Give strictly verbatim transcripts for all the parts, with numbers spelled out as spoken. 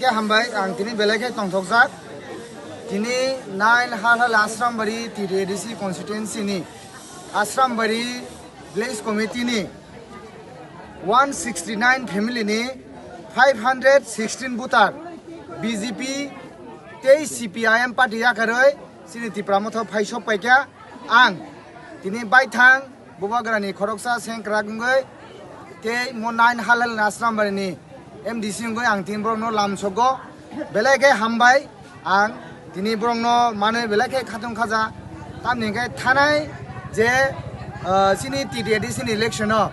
Khe hambai, ang tini belai khe tongthokjak. Tini nine Halhal Asrambari T T A D C constituency ni Asrambari village committee ni one sixty nine family ni five hundred sixteen voter B J P tei C P I M party yakarwi chini Tipra Motha phai sok paikha. Ang tini baithang Bubagrani khoroksa sengkrak wngwi tei mo nine Halhal Asrambari ni M D C wngwi ang tini borokno lamsogo. Belai khe hambai, ang tini borokno manwi belai khe khatung khaja. Tamni hwnkhe thanai je, ah, chini T T A D C ni election o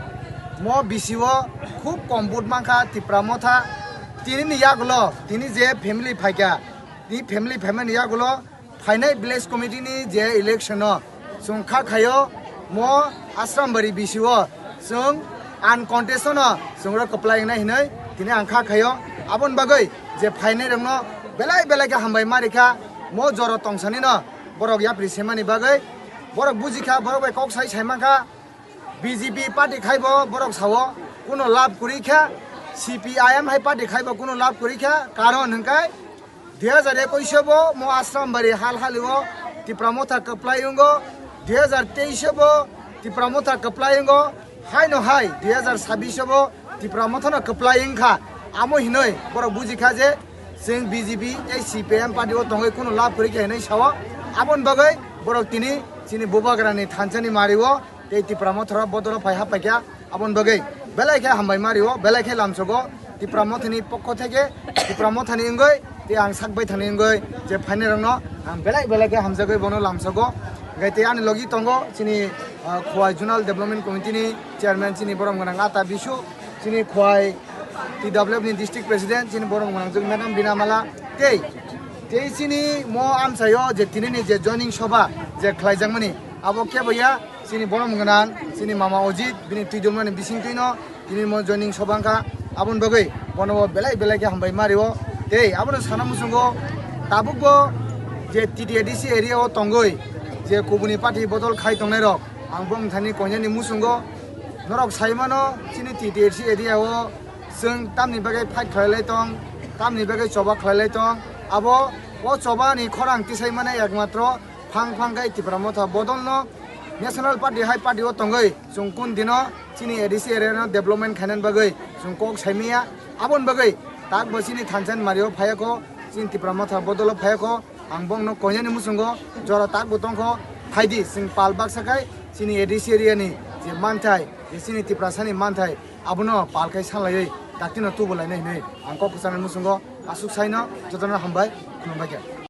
mo B C o khub kom vote mankha Tipra Motha. Tini ni yagulo tini je family phaikha, tini family phaimani yagulo phainai village committee ni je election o chwng kha khaio mo Asrambari B C o chwng uncontested no chwng rok kwplai wngnai hinwi tini ang kha khaio. Aboni bagwi je phainai rokno belai belai khe hambai ma rikha, mo joro tongsani no borok yapri semani bagwi borok bujikha, borok bai kok sai sai mankha. B J P party khaibo borok sao kuno lab kwrwi kha, C P I M hai party khaibo kuno lab kwrwi kha, karon hwnkhe dui hajar ekwis o bo mo Asrambari Halhali o Tipra Motha kwplai wngo, dui hajar teis o bo Tipra Motha kwplai wngo, haino hai dui hajar sabis o bo Tipra Motha no kwplai wngkha. Amo hinoi borok bujikha je chwng B J P tei C P I M party o tongwi kuno lab kwrwi kha hinoi sao. Aboni bagwi borok tini chini Bubagrani thansani mari o tei Tipra Motha rok bodolo phai ha paikha. Aboni bagwi belai khe hambai ma rio, belai khe lamsogo Tipra Mothani pokho theke, Tipra Mothani wngwi tei ang sak baithani wngwi je phainai rokno ang belai belai khe hamjagwi bono lamsogo. Hwnkhe tei ani logi tongo chini, ah, Khowai Zonal Development Committee ni chairman chini borom gwnang Ata Bisu, chini Khowai T W F ni district president chini borom gwnang jwk madam Bina Mala tei, tei chini mo amchaio je tinini je joining soba je khlaijakmani abo kebo ya chini borom gwnang, chini mama Ojit, bini twi dulmani bisingtwino tini mo joining soba wngkha. Aboni bagwi bono bo belai belai khe hambai ma rio. Tei abono sana muchungo tabukbo je T T A D C area o tongwi je kubuni party bodol khai tongnai rok, ang bo wngthani koinani muchungo norok sai mano chini T T A D C area o chwng tamni bagwi fight khlai lai tong, tamni bagwi choba khlai lai tong. Abo o choba ni khorang tisai mane ekmatro phang phang khe Tipra Motha bodol no National Party hai party o tongwi chwng kun dino chini A D C area no development khainani bagwi chwng kok sai maya. Aboni bagwi tak bo chini thansa ni mari o phai kho, chini Tipra Motha bodol o phai kho, ang bongno koinani muchungo jora tak bo tong kho, phaidi chwng pal baksa khai chini A D C area ni je manthai, je chini Tiprasa ni manthai abono pal khai salaiwi daktino tubu lainai hinwi ang kok kwchangni muchungo aswk saino jotono hambai khulumbai kha.